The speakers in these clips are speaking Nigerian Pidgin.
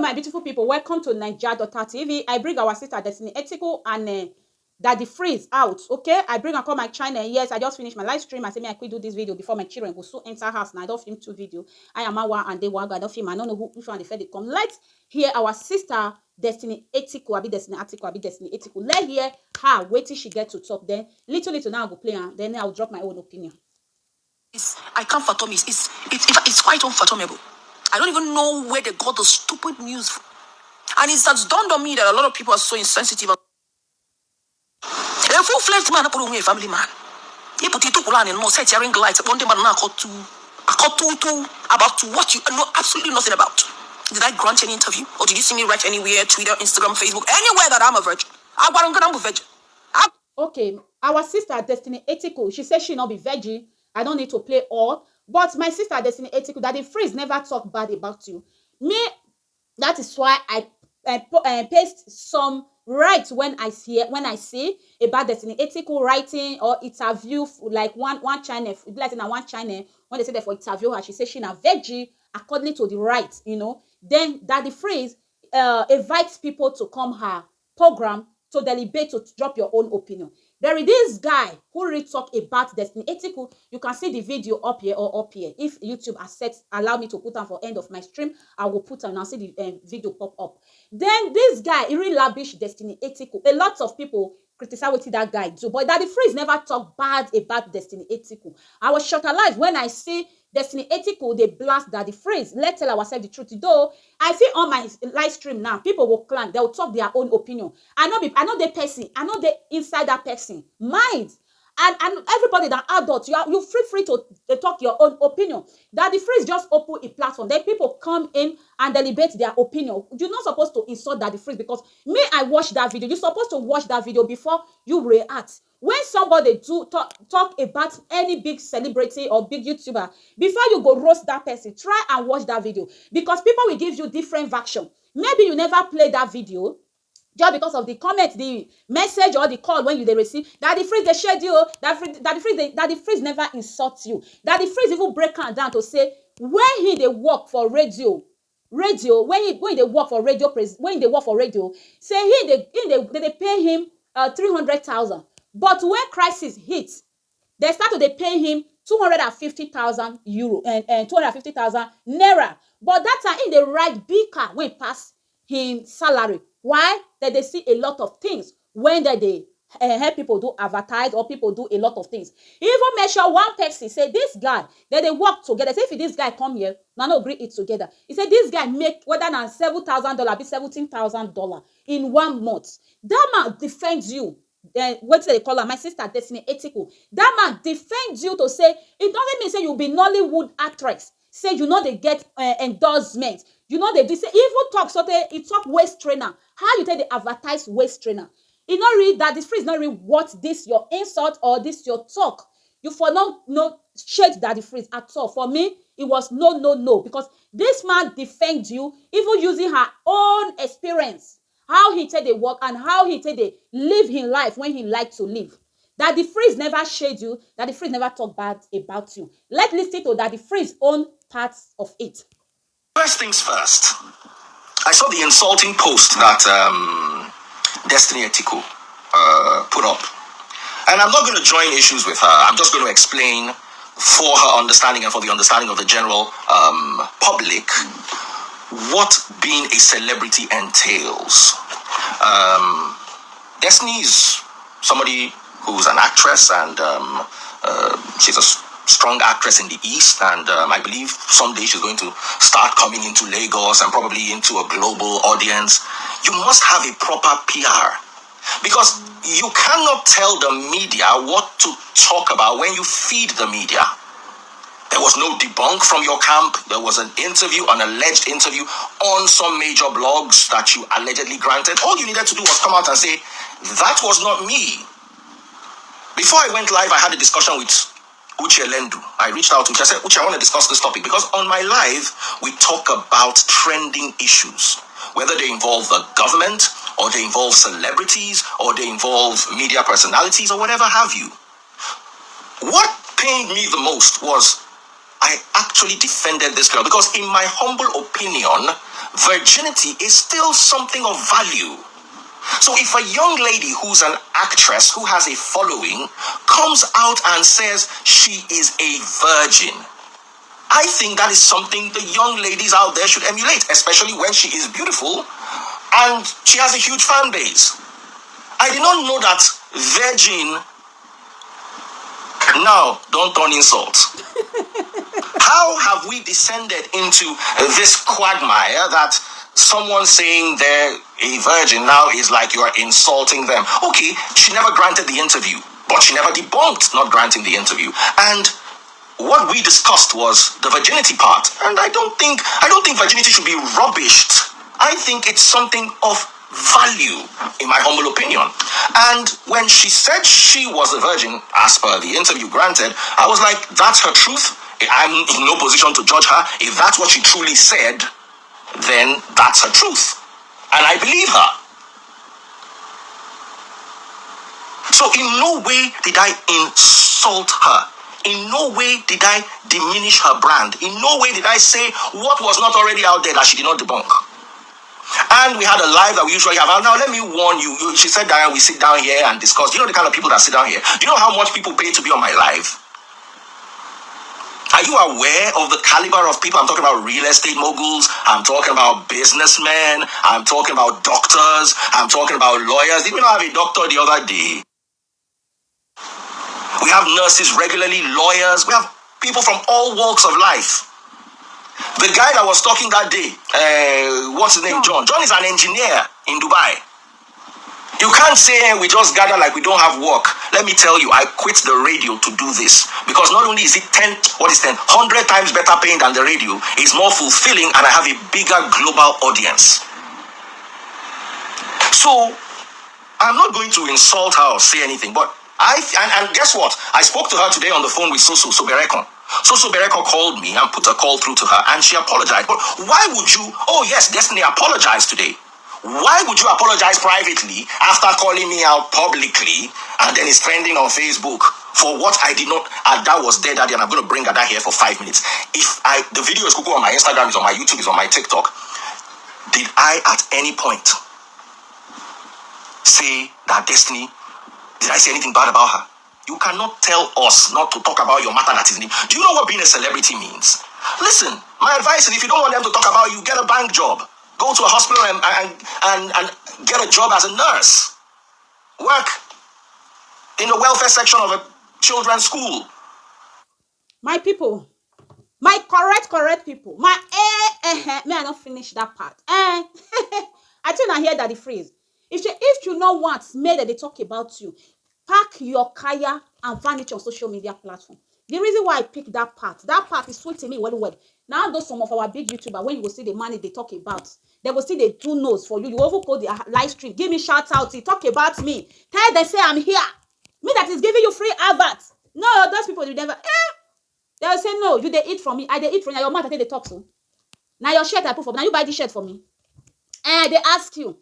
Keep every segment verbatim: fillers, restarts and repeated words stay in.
My beautiful people, welcome to Naija Daughter T V. I bring our sister Destiny Etiko and uh, Daddy Freeze out, okay? I bring and call my channel. Yes, I just finished my live stream. I say, may I quick do this video before my children go soon enter house. Now I don't film two video. I am our and they one. I don't film. I don't know who, which one they fed they come. Let's hear our sister Destiny Etiko. Abi Destiny Etiko. Abi Destiny Etiko. Let's hear her. Wait till she get to talk. Then little, little now I go play her. Then I'll drop my own opinion. It's, I can't fathom it. It's, it's, it's quite unfathomable. I don't even know where they got the stupid news from. And it has dawned on me that a lot of people are so insensitive. A full-fledged man, not a family man. He put it to Kulan and no set your ring light, one day man, I caught two, I caught two, two about to what you know absolutely nothing about. Did I grant any interview? Or did you see me write anywhere, Twitter, Instagram, Facebook, anywhere that I'm a virgin? I want to virgin. Okay, our sister Destiny Etiko, she says she not be virgin. I don't need to play all. But my sister Destiny Etiko, Daddy Freeze never talk bad about you. Me, that is why I, I, po- I paste some right when I see when I see about Destiny Etiko writing or interview f- like one one channel, like in one channel when they say that for interview her, she says she na virgin according to the right, you know. Then Daddy Freeze uh, invites people to come her program to deliberate to drop your own opinion. There is this guy who really talk about Destiny Etiko. You can see the video up here or up here. If YouTube accepts, allow me to put on for end of my stream, I will put on and see the um, video pop up. Then this guy, he really lavish Destiny Etiko. A lot of people criticize what that guy do, but Daddy Freeze never talk bad about Destiny Etiko. I was shocked alive when I see Destiny Etiko they blast Daddy Freeze. Let's tell ourselves the truth. Though I see on my live stream now, people will clang, they will talk their own opinion. I know be I know the person, I know the inside that person. Mind. And, and everybody that adult, you are you free free to, to talk your own opinion. Daddy Freeze just open a platform. Then people come in and deliberate their opinion. You're not supposed to insult Daddy Freeze because me, I watch that video. You're supposed to watch that video before you react. When somebody do talk, talk about any big celebrity or big YouTuber, before you go roast that person, try and watch that video because people will give you different version. Maybe you never play that video just because of the comment, the message or the call when you they receive. Daddy Freeze they shade you. Daddy Freeze, Daddy Freeze, they, Daddy Freeze never insult you. Daddy Freeze even break am down to say when he they work for radio, radio when he when he dey work for radio pres when he dey work for radio, say he dey he dey dey dey pay him uh, three hundred thousand, but when crisis hit, dem start to dey pay him two hundred and fifty thousand euro and and two hundred and fifty thousand naira, but that time he dey ride big car wey pass him salary. Why? Dem dey see a lot of things when dem dey eh, help people do advertise or people do a lot of things. He even mention one person say this guy, dem dey work together. Say if this guy come here, una no gree eat together. He say this guy make whether na seven thousand dollar be seventeen thousand dollar in one month. That man defend you. Then wetin dem dey call am, my sister Destiny Etiko. That man defend you to say it doesn't mean say you be Nollywood actress. Say you no dey get uh, endorsement. You no dey do say even talk so tey he talk waist trainer. How you take dey advertise waist trainer? E no really that this phrase no really what this your insult or this your talk. You for no no shade that the phrase at all. For me, it was no no no because this man defend you even using her own experience, how he take dey work and how he take dey live him life when he like to live. That the phrase never shade you, that the phrase never talk bad about you. Let's listen to that the phrase own parts of it. First things first, I saw the insulting post that um, Destiny Etiko uh, put up. And I'm not going to join issues with her. I'm just going to explain for her understanding and for the understanding of the general um, public what being a celebrity entails. Um, Destiny is somebody who's an actress and um, uh, she's a strong actress in the East, and um, I believe someday she's going to start coming into Lagos and probably into a global audience. You must have a proper P R because you cannot tell the media what to talk about when you feed the media. There was no debunk from your camp. There was an interview, an alleged interview on some major blogs that you allegedly granted. All you needed to do was come out and say, that was not me. Before I went live, I had a discussion with Uche Lendu. I reached out to Uche. I said, Uche, I want to discuss this topic because on my live, we talk about trending issues, whether they involve the government or they involve celebrities or they involve media personalities or whatever have you. What pained me the most was I actually defended this girl because, in my humble opinion, virginity is still something of value. So if a young lady who's an actress who has a following comes out and says she is a virgin, I think that is something the young ladies out there should emulate, especially when she is beautiful and she has a huge fan base. I did not know that virgin now don't turn insult. How have we descended into this quagmire that someone saying they're a virgin now is like you are insulting them? Okay, she never granted the interview, but she never debunked not granting the interview. And what we discussed was the virginity part, and I don't think I don't think virginity should be rubbished. I think it's something of value, in my humble opinion. And when she said she was a virgin, as per the interview granted, I was like, that's her truth. I'm in no position to judge her. If that's what she truly said, then that's her truth. And I believe her. So in no way did I insult her. In no way did I diminish her brand. In no way did I say what was not already out there that she did not debunk. And we had a live that we usually have. Now, let me warn you. You she said, Diane, we sit down here and discuss. Do you know the kind of people that sit down here? Do you know how much people pay to be on my live? Are you aware of the caliber of people? I'm talking about real estate moguls. I'm talking about businessmen. I'm talking about doctors. I'm talking about lawyers. Did we not have a doctor the other day? We have nurses regularly, lawyers. We have people from all walks of life. The guy that was talking that day, uh, what's his name? John. John is an engineer in Dubai. You can't say, "Eh, we just gather like we don't have work." Let me tell you, I quit the radio to do this because not only is it ten, what is ten, hundred times better paying than the radio, it's more fulfilling, and I have a bigger global audience. So I'm not going to insult her or say anything, but I and, and guess what? I spoke to her today on the phone with Soso Soberekon. Soso Berekon called me and put a call through to her, and she apologized. But why would you? Oh yes, Destiny apologized today. Why would you apologize privately after calling me out publicly and then it's trending on Facebook for what I did not? Ada was there that day, and I'm going to bring Ada here for five minutes. If I, the video is kuku on my Instagram, is on my YouTube, is on my TikTok. Did I at any point say that Destiny? Did I say anything bad about her? You cannot tell us not to talk about your matter that is new. Do you know what being a celebrity means? Listen, my advice is, if you don't want them to talk about you, get a bank job. Go to a hospital and, and, and, and get a job as a nurse. Work in the welfare section of a children's school. My people, my correct, correct people, my eh, eh, eh, may I not finish that part? Eh, I think I hear that the phrase. If you, if you know what, may they talk about you. Pack your kaya and vanish on social media platform. The reason why I pick that part, that part is sweet to me well, well. Now, though some of our big YouTuber, when you go see the money they talk about, they go see they do nose for you. You overcall the live stream. Give me shout out. You talk about me. Tell them say I'm here. Me that is giving you free advert. No, those people you never. Eh? They will say no. You they eat from me. I they eat from you. Your mouth I think they talk so. Now your shirt I put for. Now you buy this shirt for me. And they ask you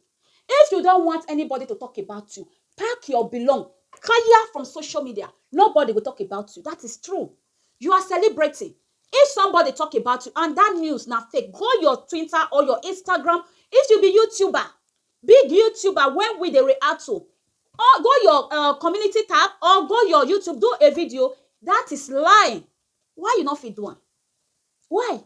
if you don't want anybody to talk about you. Pack your belong. Kaya from social media. Nobody will talk about you. That is true. You are celebrating. If somebody talk about you and that news now fake, go your Twitter or your Instagram. If you be YouTuber, big YouTuber, when we they react to, or go your uh, community tab or go your YouTube, do a video. That is lying. Why you not fit do one? Why?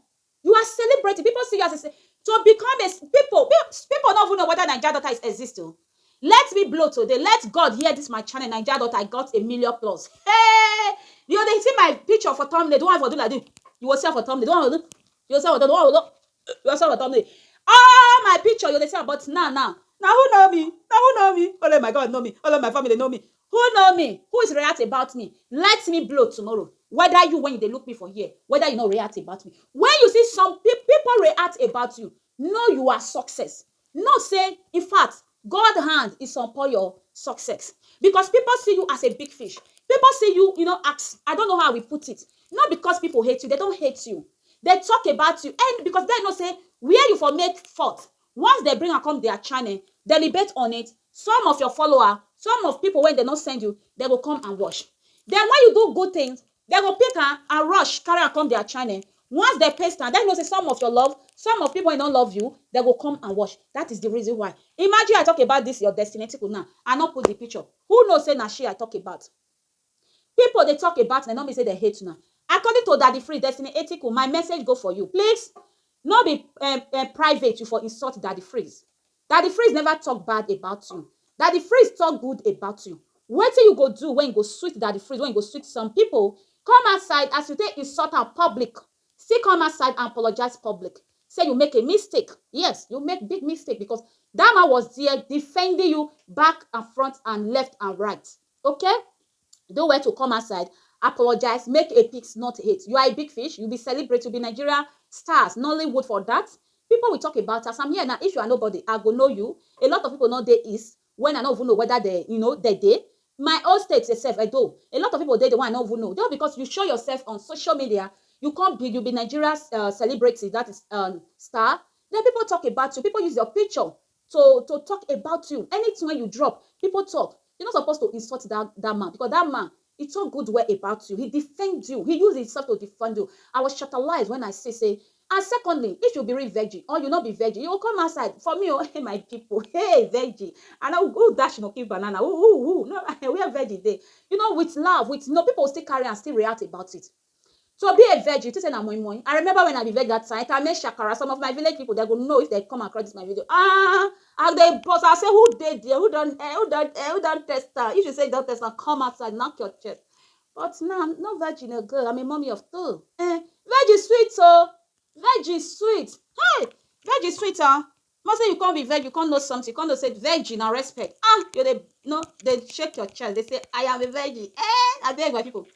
You are celebrating. People see you as a to become a people. People don't even know whether Nigeria daughter is exist. Oh. Let me blow today. Let God hear this my channel. Nigeria daughter, I got a million plus. Hey, you they see my picture for thumbnail. Don't want for do like this. You will see for thumbnail. Don't want to do. You will see for thumbnail. You will see for thumbnail. All my picture you they see, but now now now who know me? Now who know me? Oh my God, know me. All of my family know me. Who know me? Who is react about me? Let me blow tomorrow. Whether you when they look me for here, whether you not react about me. When you see some pe- people react about you, know you are success. No say, in fact, God hand is upon your success. Because people see you as a big fish. People see you, you know, ask, I don't know how we put it. Not because people hate you, they don't hate you. They talk about you. And because they know say, where you for make fault, once they bring and come their channel, deliberate on it. Some of your follower, some of people when they not send you, they will come and watch. Then when you do good things, Dem go pick am and rush carry am come their channel. Once dem paste am, dem know say some of your love, some of people wey no love you, dem go come and watch. That is the reason why. Imagine I talk about this your Destiny Etiko now, I no put the picture. Who know say na she I talk about? People dey talk about una, no mean say dem hate una. According to Daddy Freeze, Destiny Etiko, my message go for you. Please, no be um, um, private you for insult Daddy Freeze. Daddy Freeze never talk bad about you. Daddy Freeze talk good about you. Wetin you go do when go sweet Daddy Freeze, when go sweet some people? Come outside as you take insult am public. Still come outside and apologize public. Say you make a mistake. Yes, you make big mistake because that man was there defending you back and front and left and right. Okay? Do well to come outside, apologize, make a peace, not hate. You are a big fish, you be celebrate, you be Nigeria stars, Nollywood for that. People will talk about as I'm here now. If you are nobody, I go know you. A lot of people know they is when I don't even know whether they, you know, they dey. My own state itself, I do. A lot of people dey the one I don't even know. Just because you show yourself on social media, you can't be, you be Nigeria's uh, celebrity, that is um, star. Then people talk about you. People use your picture to to talk about you. Anything when you drop, people talk. You're not supposed to insult that that man because that man he talk good well about you. He defend you. He use himself to defend you. I was shutterized when I say say. And secondly, if you be real virgin or you not be virgin, you will come outside for me. Oh, hey, my people, hey virgin, and I will go dash no give banana. Ooh, ooh, ooh. No, where virgin dey? You know, with love, with no people still carry and still react about it. So be a virgin, you think say na moi moi. I remember when I be virgin that time, I make shakara. Some of my village people they go know if they come across this my video. Ah, and they boss, I say who dey there, who don't, eh, who don't, eh, who don't test her. If you say you don't test her, come outside, knock your chest. But now, no virgin a girl. I'm a mommy of two. Eh, virgin sweet oh, virgin sweet. Hey, virgin sweet oh. Must say you can't be virgin, you can't know something, you can't know say virgin and respect. Ah, you they no, they shake your chest. They say I am a virgin. Eh, I beg my people.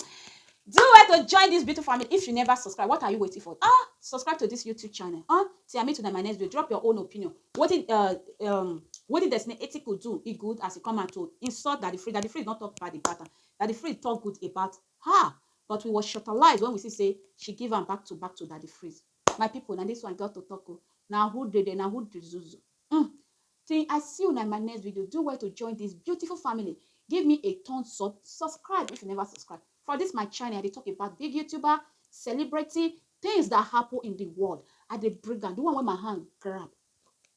Do well to join this beautiful family. If you never subscribe, what are you waiting for? Ah, subscribe to this YouTube channel. Ah, see, I meet you in my next video. Drop your own opinion. What did uh um what did Destiny Etiko do? It good as he come out to insult Daddy Freeze. Daddy Freeze not talk bad about her. Daddy Freeze talk good about her. But we was shutterized when we see say she give am back to back to Daddy Freeze. My people, now this one got to talk. Oh. Now who did it? Now who did Zuzu? Mm. Till I see you in my next video. Do well to join this beautiful family. Give me a thumbs up. Subscribe if you never subscribe. For this my channel, I dey talk about big YouTuber, celebrity, things that happen in the world. I dey bring am. The one wey my hand grab,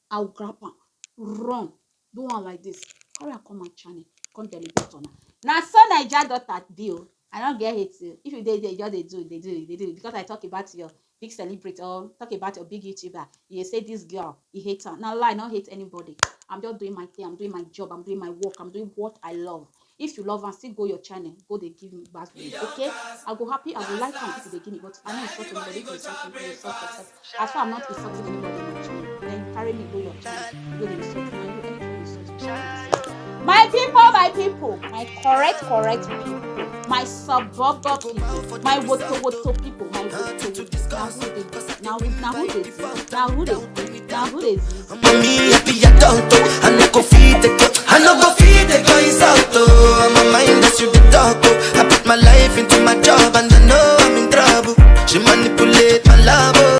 I will grab am, run. Do one like this. Carry am come my channel. Come deliberate on am. Na so Naija daughter be o. I don't get hate. If you dey there, you just dey do, dey do, dey do. Because I talk about your big celebrity or talk about your big YouTuber, you say this girl, you hate her. Now lie, not hate anybody. I'm just doing my thing. I'm doing my job. I'm doing my work. I'm doing what I love. If you love and still go your channel, go dey give me back. Okay? I go happy. I go like am if you dey give me, but I no insult anybody. If you insult me, you insult yourself. As far I'm not insulting anybody in my channel, then carry me go your channel. Go dey insult me. And you anything you insult me, carry yourself. My people, my people, my correct, correct people, my suburb people, my woto woto people, my woto woto. Now who dey, now who, now who dey, now who dey, now who dey? Mommy, happy adult, I no go fit take it. I no go